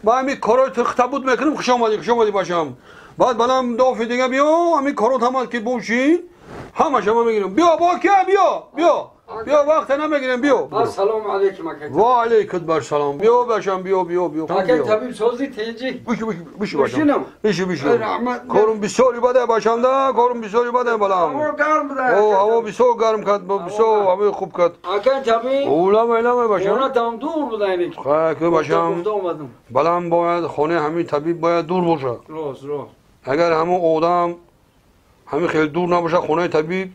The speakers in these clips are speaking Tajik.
Ман ҳамин корҳои тухта буд мекунам, хуш омадӣ, хуш омадӣ бачам. Баъд балам дофи дига биё, ҳамин корот ҳама ки бошӣ, ҳамаша ман мегирам. Биё, бо кия биё, биё. Биё, вақт намегирем, биё. Ассалому алайкум ака. Ва алайкум ассалом. Биё бачам, биё, биё, биё. Ака табиб сози тинҷи. Биши, биши, биши бачам. Биши, биши. Корум бисёр баде бачам да, корум бисёр баде балам. Ҳаво гарм буда. О, ҳаво бисёр гарм кард, бисёр ҳаво хуб кард. Ака табиб. Улам, элам бачам. Хона там дур буда ин. Хай, бачам. Балам бояд хонаи ҳамин табиб бояд дур бошад. Рост, рост. Агар ҳамон одам ҳамин хеле дур набошад, хонаи табиб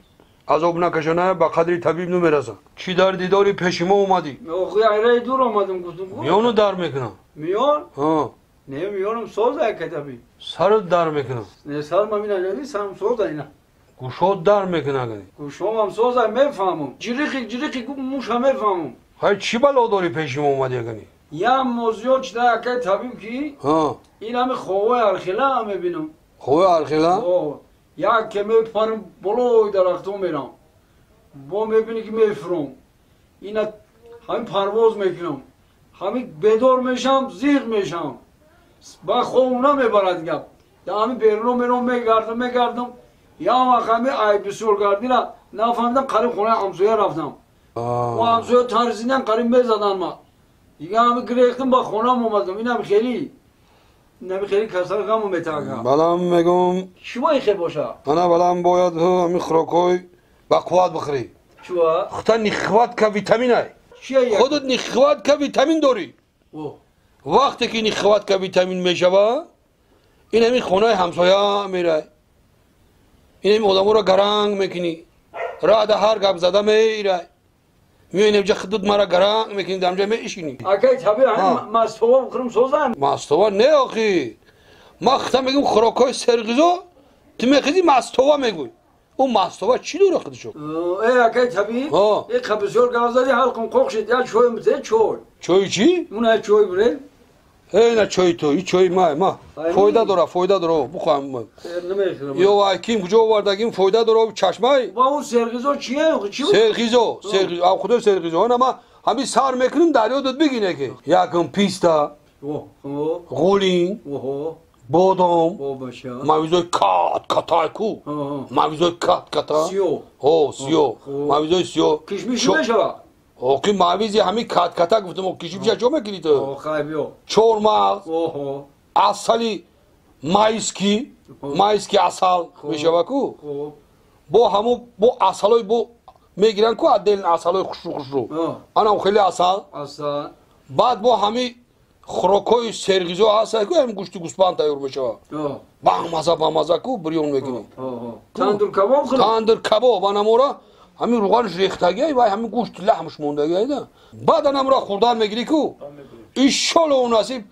азоб накашана, ба қадри табиб намерасад. Чӣ дар дидори пеши мо омадӣ? Охи айраи дур омадам, гуфтам. Миёну дар мекунам. Миён? Ҳа. Не, миёнам соза ака табиб. Сарат дар мекунам. Не, сарам ина не, сарам соза ина. Гӯшот дар мекунад агани. Гӯшомам соза, мефаҳмам. Ҷириқи ҷириқи муша мефаҳмам. Хай, чӣ бало дорӣ пеши мо омадӣ агани? Я мозиё чида ака табиб ки? Ҳа. Ин ҳами ховои архила мебинам. Ховои архила? Ҳо. Як ке мепарам болои дарахтон мерам, бо мебинӣ ки мефурам, ина ҳамин парвоз мекунам, ҳамин бедор мешам, зиқ мешам, ба хобам намебарад гап. Ҳамин беруно мерам, мегардам, мегардам, як вақт ҳамин ай бисёр гардина нафаҳмидам, қариб хонаи ҳамсоя рафтам. О, ҳамсоя тарсидан қариб мезадан ма. Дига ҳамин гирехтам, ба хонаам омадам. Инам хеле نمی خیلی کسر غمو میتاگم. بلام میگم. شما خیر باشه. انا بلام باید همی خوراکای با قوت بخوری. چوا؟ خودت نخوات که ویتامین ای. چیه؟ خودت نخوات که ویتامین داری. وقتی که نخوات که ویتامین میشوه، این همی خونه همسایه میره. این همی آدمو را گرنگ میکنی. راه ده هر گپ زده میره. میای اینجا خودت مرا گرنگ میکنی، دمجا میشینی. اگه طبیعی ماستوا بخورم سوزن. ماستوا نه آخی. ما خودم میگم خوراکای سرغذا، تو میخوای ماستوا میگوی. اون ماستوا چی داره خودشو؟ ای اگه طبیعی. ای خبزور گازداری حلقم قوق شد. یا چای میده چای. چای چی؟ اون چای بره. ای نه چای تو، این چای ما. فایده داره، فایده داره. بخوام. یا واکیم کجا آوردگیم فایده داره چشمای. با اون سرغذا چیه؟ چی بود؟ سرغذا، سرغذا، خدا سرغذا. نه ما همین سر میکنیم دریا داد بگینه که. یکم پیستا. غولین. بادام. مویزای کات کاتای کو. مویزای کات کاتا. سیو. ها سیو. مویزای سیو. کشمیش میشه. آقای مویزی همین کات کاتا گفتم کشمیش چه میکنی تو؟ خیلی بیا. چهارمغز. عسلی مایسکی، مایسکی عسل میشه کو. با همو با عسلای با میگیرن کو عدل عسلای خوشرو خوشرو. انا خیلی عسل. عسل. بعد با همی خوراکای سرغذا هست کو هم گوشت گوسفند تیار میشه. با مزه با مزه کو بریون میکنی. تندور کباب خورد. تندور کباب انا همین روغنش ریختگی و همین گوشت لحمش موندگی ده. بعد انم را خوردن میگیری کو. ایشالا اون نصیب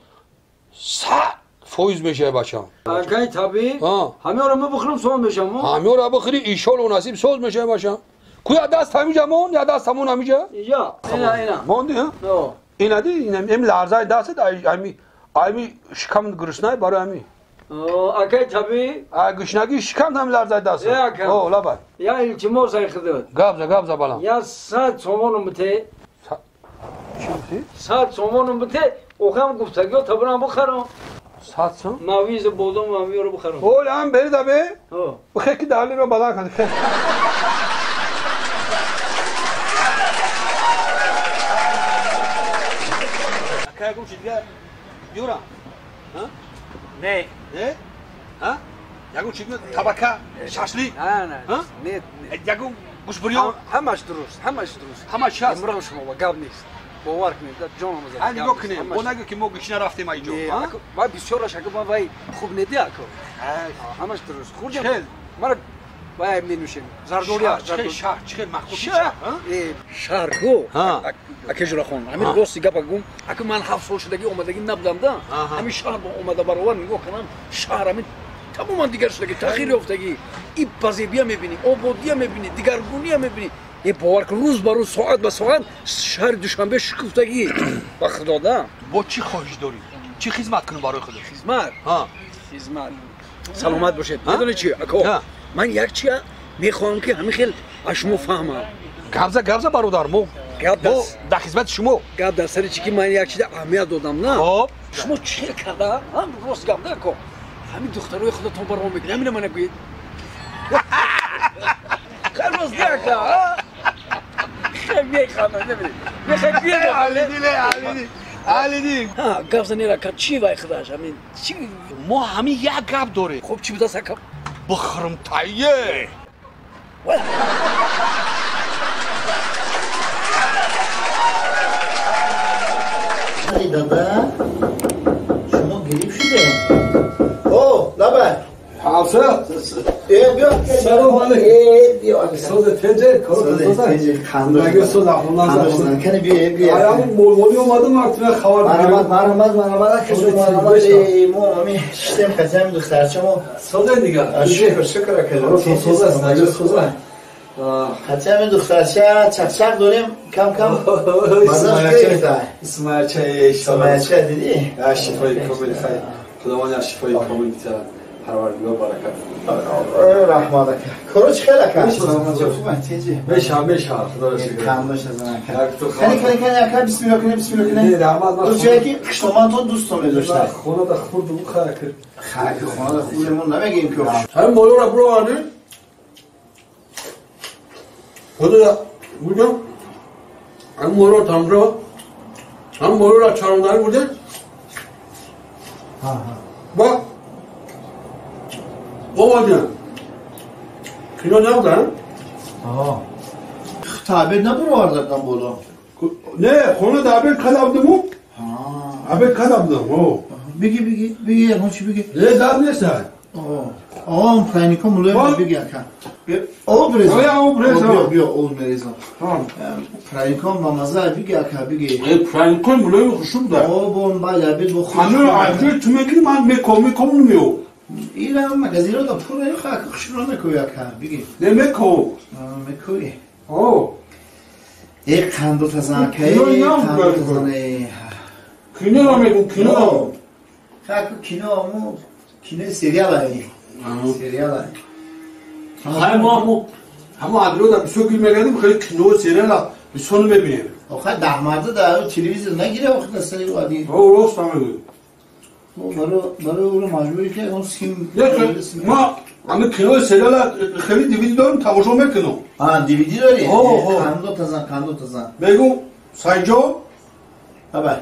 100% میشه بچم. اگه طبیعی همین رو بخورم سوز میشم. همین رو بخوری ایشالا اون نصیب سوز میشه بچم. کو یا دست همینجا مون یا دست همون همینجا؟ یا اینا اینا. موندی ها؟ اینا دی اینا ام لرزای دست امی امی شکم گرسنای برای امی. اگه طبیعی گشنگی شکم هم لرزای دست. او لبای. یا التماس ای خدمت. گابزا گابزا بالا. یا 100 تومانم بده. چی بده؟ 100 تومانم بده. اوخم گفتگی تا برام بخرم. 100 تومان؟ مویز بودم و رو بخرم. اول هم بری دبه. بخیر که دهلی رو بالا کن. اگه چی دیگه یورا. ها؟ نه. نه؟ ها؟ یگو چی تبکا شاشلی؟ نه نه. نه. یگو گوش بریون؟ همش درست، همش درست. همش هست. امروز شما با گپ نیست. باور کنید جانم زد. ها نگاه کنیم. اون نگو که ما گوش نرفتیم اینجا. وای بسیار شکر ما وای خوب ندی اکو. همش درست. خوردم. مرا وای می نوشیم. زردولیا. شهر چه مخوف شهر. شهر کو. اکه جرا خون. همین راستی گپ گم. اکه من 7 سال شدگی اومدگی نبودم دا. همین شهر با اومده برآور نگاه کنم. شهر همین تماما دیگر شدگی تغییر یافتگی. این پذیبیا میبینی، آبادیا میبینی، دیگرگونی میبینی. این باور کن روز به روز ساعت به ساعت شهر دوشنبه شکفتگی. با خدا دا. با چی خواهش داری؟ چی خدمت کنم برای خدا؟ خدمت؟ ها. خدمت. سلامت باشید. میدونی چی؟ اکو من یک چیه میخوام که همین خیلی از شما فهمم. گبزه گبزه برادر ما Мо дар хизмати шумо. Гап дар сари чӣ ки ман як чиз аҳамият додам, на? Хоб. Шумо чӣ карда? Ҳам рост гап нако. Ҳамин духтарои худатон баром мекунед. Ҳамина мана гӯед. Хеле рост нака, а? Хеле механдам, намедонам. Мехоҳед гӯед? Алидиле, алиди. Алиди. Ҳа, гап занера ка чӣ вай худаш? Ҳамин чӣ? Мо ҳамин як гап дорем. Хуб чӣ будааст ака? Бихӯрм тайе. Дада, шумо гириф шуде? О, лаба. Ҳамса? Биё. Салом алейкум. Биё. Созе теҷе, кор теҷе, қандо. Созе ахунан зан. Кани биё, биё. Ая молволи омадам, вақтина хабар марҳамат, марҳамат, марҳамат, ки шумо марҳамат. Мо ҳами шиштем хатами духтарчамо. Созе дигар. Шукр, шукр ака. Созе аст, нагӯ созе. Хатами духтарча чақчақ дорем, кам-кам мазаш гирифта. Исмаилча, Исмаилча дидӣ? Шифои комил хайр. Худованд шифои комил диҳад. Парвардигор баракат. Раҳмат ака. Коро чӣ хел ака? Меша, меша, худоро шукр. Кам боша зан ака. Кани, кани, кани ака, бисмиллоҳ кунем, бисмиллоҳ кунем. Не, раҳмат. Ту ҷое ки қишломантон дӯстон медошта. Хонада хурд бу хай ака. Хай, хонада хурдемон намегем ки. Ҳамин болоро буровардӣ? Худо буҷо? Ҳамин болоро тамошо, ҳамин болоро чарондарӣ буде? Ҳа, ҳа. Ба овардем. Кино набудан? Табир набуровардам боло. Не, хона табир када будиму? Табир када будам. Биги, биги, биги, ягон чи биги. Не, дад нест. О, пряником мулоим биги ака. Об резам. Об резам. Биё, биё, об мерезам. Пряником бамаза биги ака, биги. Пряником мулоим хушум да. Об он бале, бид бо хуш. Ҳамин аҷои ту мегири, ман меком, меком намео. Ира магазино да пура ха хушро накӯй ака, биги. Не меком. Мекӯй. О. Э қандо тазан ака, қандо тазан. Кино мегум, кино. Ха кино му кино сериал ай. Сериал ай. Хай мо ҳамо адро да бисёр гир мегардим, хеле кино сериала бисёр намебинем. Охай даҳмарда да телевизор нагире, охи да сари вади. О, рост намегӯй. Барои ӯро маҷбурӣ ки он сим. Ма ҳами кинои сериала хеле DVD дорем, тамошо мекунам. А, DVD дорӣ? Қандо тазан, қандо тазан. Мегӯм, Сайҷон, Абай.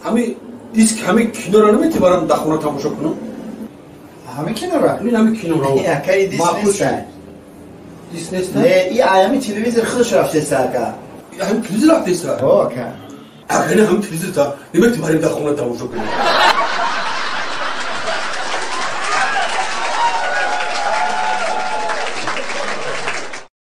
ҳами диск ҳами киноро наметавонам дар хона тамошо кунам? Ҳами киноро? Ин ҳами киноро. Ака, и диск нест. Диск нест? Не, и ҳами телевизор худаш рафтеста ака. Ҳами телевизор рафтеста? О, ака. Ака, ин ҳами телевизор та наметавонем дар хона тамошо кунем.